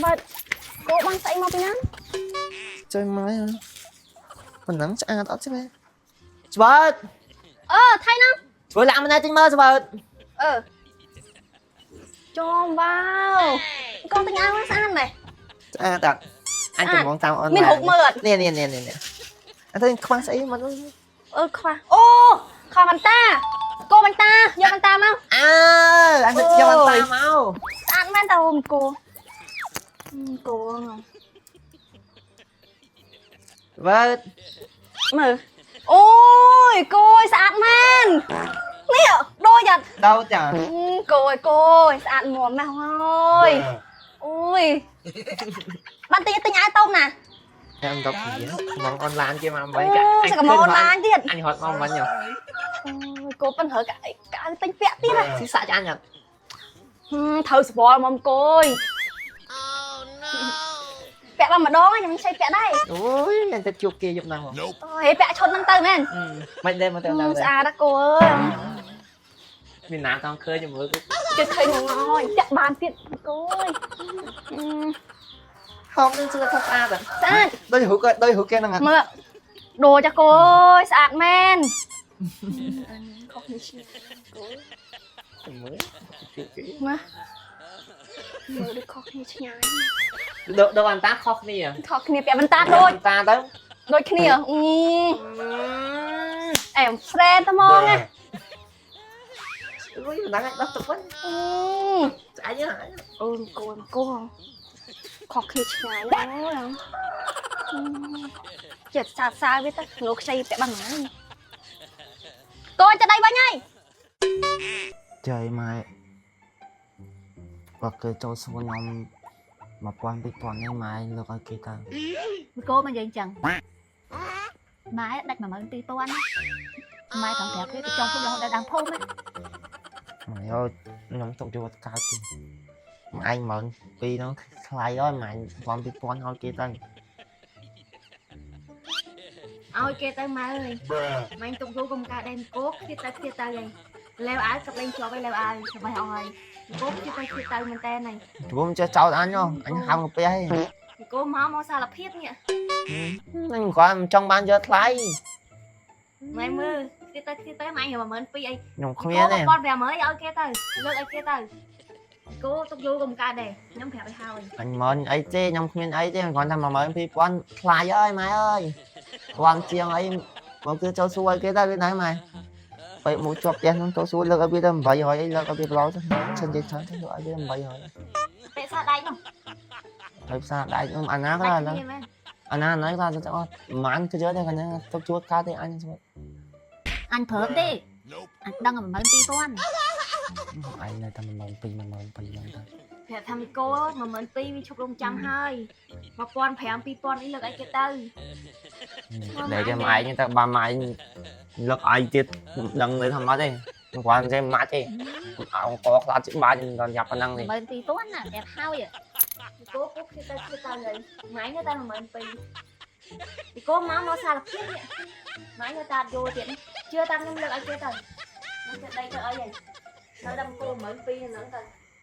បើគោបានស្អីមកពីណា ជួយម៉ែប៉ុណ្ណឹងស្អាតអត់ទេម៉ែស្បើត អឺថៃណា ធ្វើឡាក់ម្នាក់ទិញមើលស្បើត អឺចំវ៉ាវកូនទិញអាវស្អាតមែន ស្អាតអត់អញកំងតាមអន មានរូបមើលអត់ នេះនេះនេះនេះអត់ទៅខ្វះស្អីមក អឺខ្វះអូខ្វះបន្តាគោបន្តាយកបន្តាមក អើអញទៅយកអន្តាមក ស្អាតមែនតើអូនគោគោ ស្បើត មើលអូយគោយស្អាតមែននេះដូចអត់ ដោចា គោយគោយស្អាតមាំណាស់ហើយអូយបានទិញទិញអាវតូបណា ខ្ញុំទៅពីកំងអនឡាញគេមក អូ វិញ សកម្មអនឡាញទៀត អញរត់មកវិញ អូយគោប៉ិនហើកៅកៅទិញពាក់ទៀតណា ស៊ីសាក់អញអត់ ត្រូវស្វល់មកគោយពាក់បានម្ដងខ្ញុំមិនឆៃពាក់ដែរ អូយមានតែជួបគេយប់ហ្នឹងហ៎ អូយពាក់ឈុតហ្នឹងទៅមែន មិនដែរមកទៅដល់ ស្អាតណាស់គោអើយ មានណាចង់ឃើញមើល ជិះឃើញងអយពាក់បានទៀតគោអើយ ហមនឹងស្អាតស្អាត ស្អាត ដូចរូបដូចរូបគេហ្នឹង មើលដូចចាគោអើយស្អាតមែនខុសនេះឈ្មោះគោ មើលជួបគេ មើលមើលដូចខុសគ្នាឆ្ងាយ ដូដូអន្តាខុសគ្នា ខុសគ្នាពាក់បន្តាដូច តាទៅ ដូចគ្នាអឺអែម friend ត្មងណា អុយមិនដឹងដោះទឹកវិញ អឺ ស្អែកហ្នឹង អូនកូនកូខុសគ្នាឆ្ងាយអូយចិត្តសាសាវាទៅលោកខ្ចីពាក់បានហ្នឹងកូនจะដៃវិញហើយ ចៃម៉ែបើគេចូលសួរខ្ញុំ1000 2000នេះម៉ែលើកឲ្យគេទៅ មីគោមកនិយាយអញ្ចឹងម៉ែដាច់12000ម៉ែត្រង់ប្រាប់គេទៅចង់ភូមិរហូតដល់ដើមភូមិណា ម៉ែអើយខ្ញុំទុកយកអត់កើតទេម៉ែឯង12000ហ្នឹងថ្លៃហើយម៉ែ1000 2000ឲ្យគេទៅ ឲ្យគេទៅម៉ែអើយម៉ែទុកយូរកុំកើតដែរគោឃ្លាតទៅឃ្លាតទៅហើយលែវអាវកប្លែងជាប់ហើយលែវអាវស្បៃអស់ហើយគោឃ្លាតទៅឃ្លាតទៅមែនតើហ្នឹង ព្រោះមិនចេះចោតអញហ៎អញហៅកាពះហី គោមកមកសារភាពនេះ ហ្នឹងគាត់មិនចង់បានយកថ្លៃ ម៉ែមើលឃ្លាតទៅឃ្លាតទៅម៉ែយក12000អី ខ្ញុំគ្មានទេ 1500ឲ្យគេទៅលើកឲ្យគេទៅគោទុកយូរកុំកើតដែរខ្ញុំប្រាប់ឲ្យហើយ អញមិនអីទេខ្ញុំគ្មានអីទេគ្រាន់តែ12000ថ្លៃអើយម៉ែអើយគ្រាន់ជាងអីមកគឺចូលសួរឲ្យគេទៅវាដែរម៉ែពេលមកជាប់ផ្ទះហ្នឹងចូលសួរលើកឲ្យវាទៅ800អីលើកឲ្យវាប្លោទៅសិននិយាយច្រើនទៅលើកឲ្យវា800 ពាក់សាដៃនោះ ហើយផ្សារដៃខ្ញុំអាណាក៏ ដាច់ ដល់ គ្នាមែន អាណាណៃក៏ទៅអត់ម៉ានគឺយកតែកណ្ដាទុកជួតកើតទេអញស្គាល់ អញព្រមទេអញដឹង12000 អញនៅតែ12000 12000ហ្នឹងទៅ ប្រាប់ថាមីគោ12000វាឈប់រងចាំហើយ1500 2000អីលើកឲ្យគេទៅ ដែលគេម៉ែឯងទៅបានម៉ែឯងលើកឲ្យទៀតមិនដឹងទៅថាម៉េចទេគ្រាន់តែម៉ាច់ទេអង្គខ្លាចច្បាច់មិនដល់យ៉ាប់ប៉ុណ្ណឹងទេ 12000ណាប្រាប់ហើយ មីគោពុកឃ្លាតទៅឃ្លាតទៅហើយម៉ែនៅតែ12000មីគោមកមកសារភាពនេះម៉ែនៅតែអត់យល់ទៀតជឿតាមខ្ញុំលើកឲ្យគេទៅមកទៅដីទៅអីហើយនៅដល់គោ12000ហ្នឹងទៅ